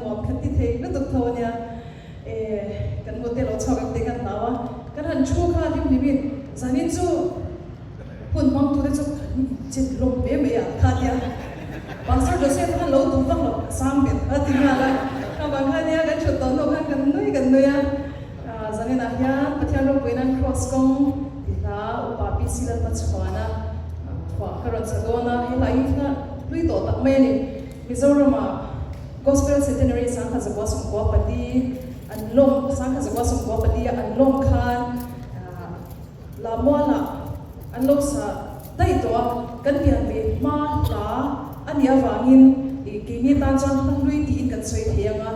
nuam kha ti thei lutuk tho a nia. E, kan mute lo chhuak ang tih kan hlau a, kan han thu kha hlim hlimin zanin chu hun hmangtute chu kan inchit lawm mai mai a kha tia Pastor Joseph khan lo duh vak lo sang bet a ti nghal a, kha vang kha nia kan thut tawh hnu khan kan nui kan nui a, zaninah hian Pathian ropui nan Kraws kawng ti hla upa PC Lalhmachhuana phuah ka rawn sa dawn a, he hla hi hla hlui tawh tak mai a ni. Mizorama Gospel Centenary 1994 an lawm 1994 a an lawm khan Lamualah an lo sa daih tawh a, kan pian ve hma hla a nih avangin keini tan chuan hla hlui tiin kan sawi thei ang a,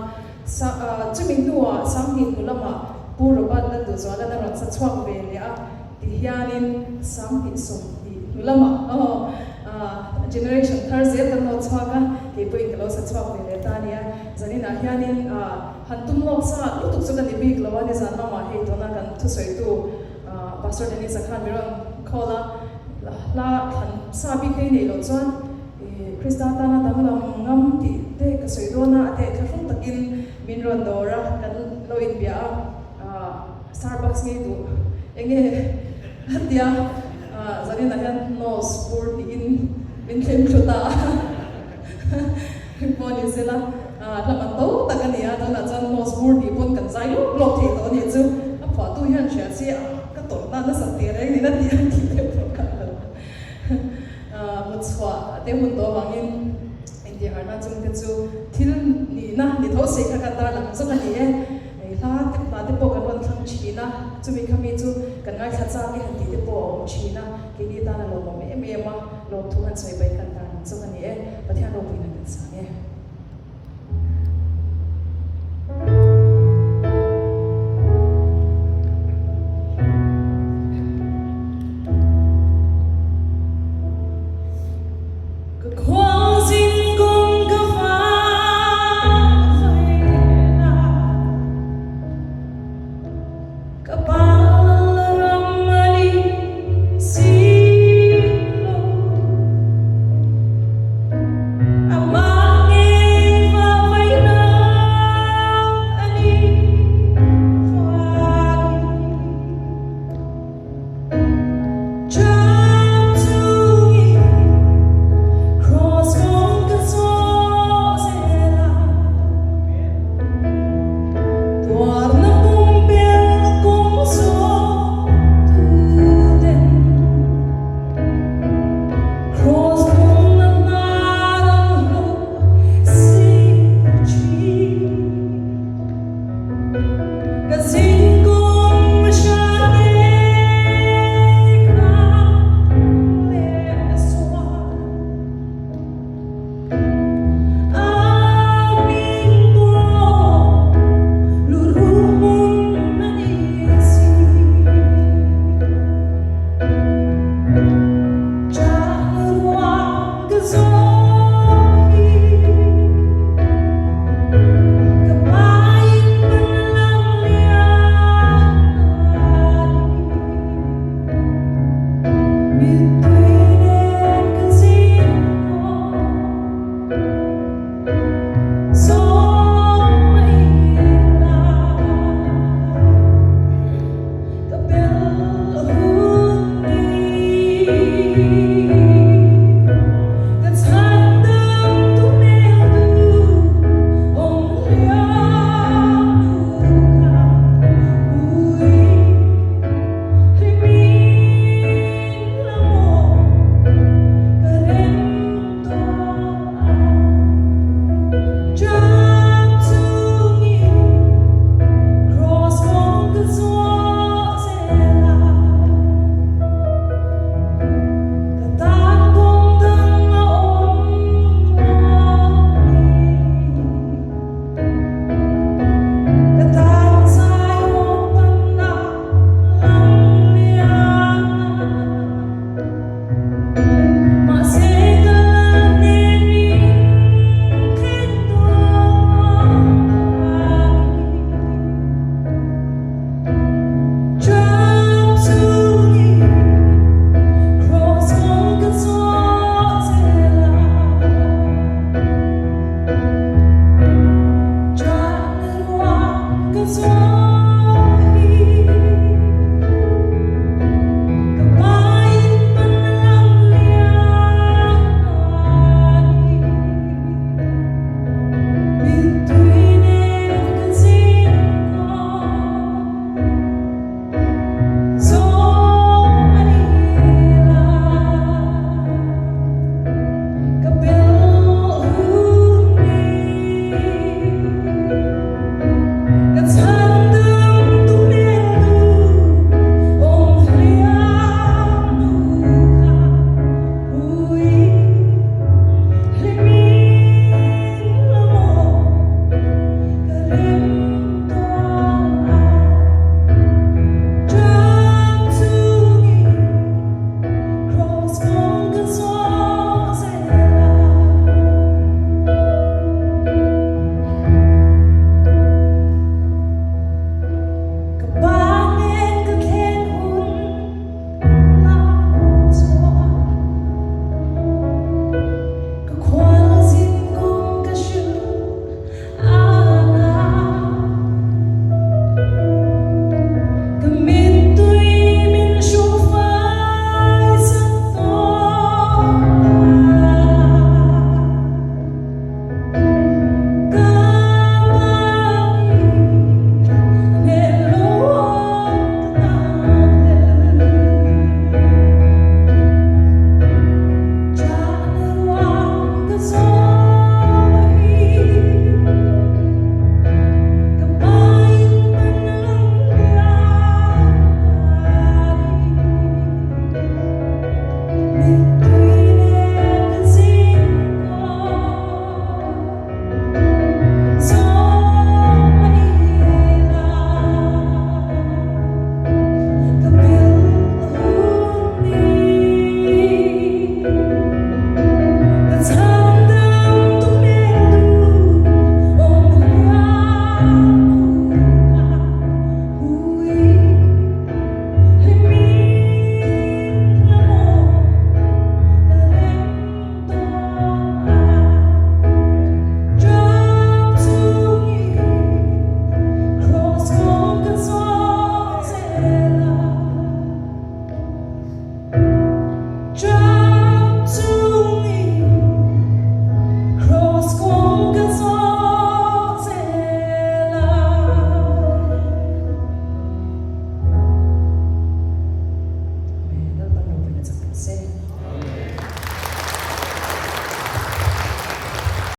chumi hnuah Sanghnih hnu lamah Pu Robert Lalduhzuala'n a rawn sa chhuak ve leh a. Ti hianin 2020 hnu lamah aw generation thar zel kan lo chhuak a, kei pawhin ka lo sa chhuak ve leh ta a nia. Zaninah hianin han tum lawk sa lutuk chu ka ni bik lo a, nizan lamah hei tuna kan thusawitu Pastor Dennis-a khan mi rawn call a, hla thlan sa bik hei nei loh chuan Krista tana danglam ngam tih te ka sawi dawn a, a te thlahrung takin min rawn dawr a, kan lo inbia a. Starbucks ngei duh enge a tia zaninah hian nose bur tiin min thlem thlu ta a pawh ni sela hla man to tak a ni a tunah chuan nose bur tih pawn kan zai lawk lawk thei tawh a nih chu a phuahtu hian hria che a ka tawrh na nasat teh reng niin a ti a tih deuh pawh ka hmu mut chhuah te hun tawh avangin intihharhna chungte chu thil nihna ni tho se kha ka tarlang zawk a ni e. Hei hla te hla te pawh kan rawn thlang thin a, chumi kha mi chu kan ngaithla chak e han tih te pawh a awm thin a, keini tan a lawmawm em em a, lawmthu han sawi bai kan tan ang zawk a ni e, Pathian ropuina kan sang e.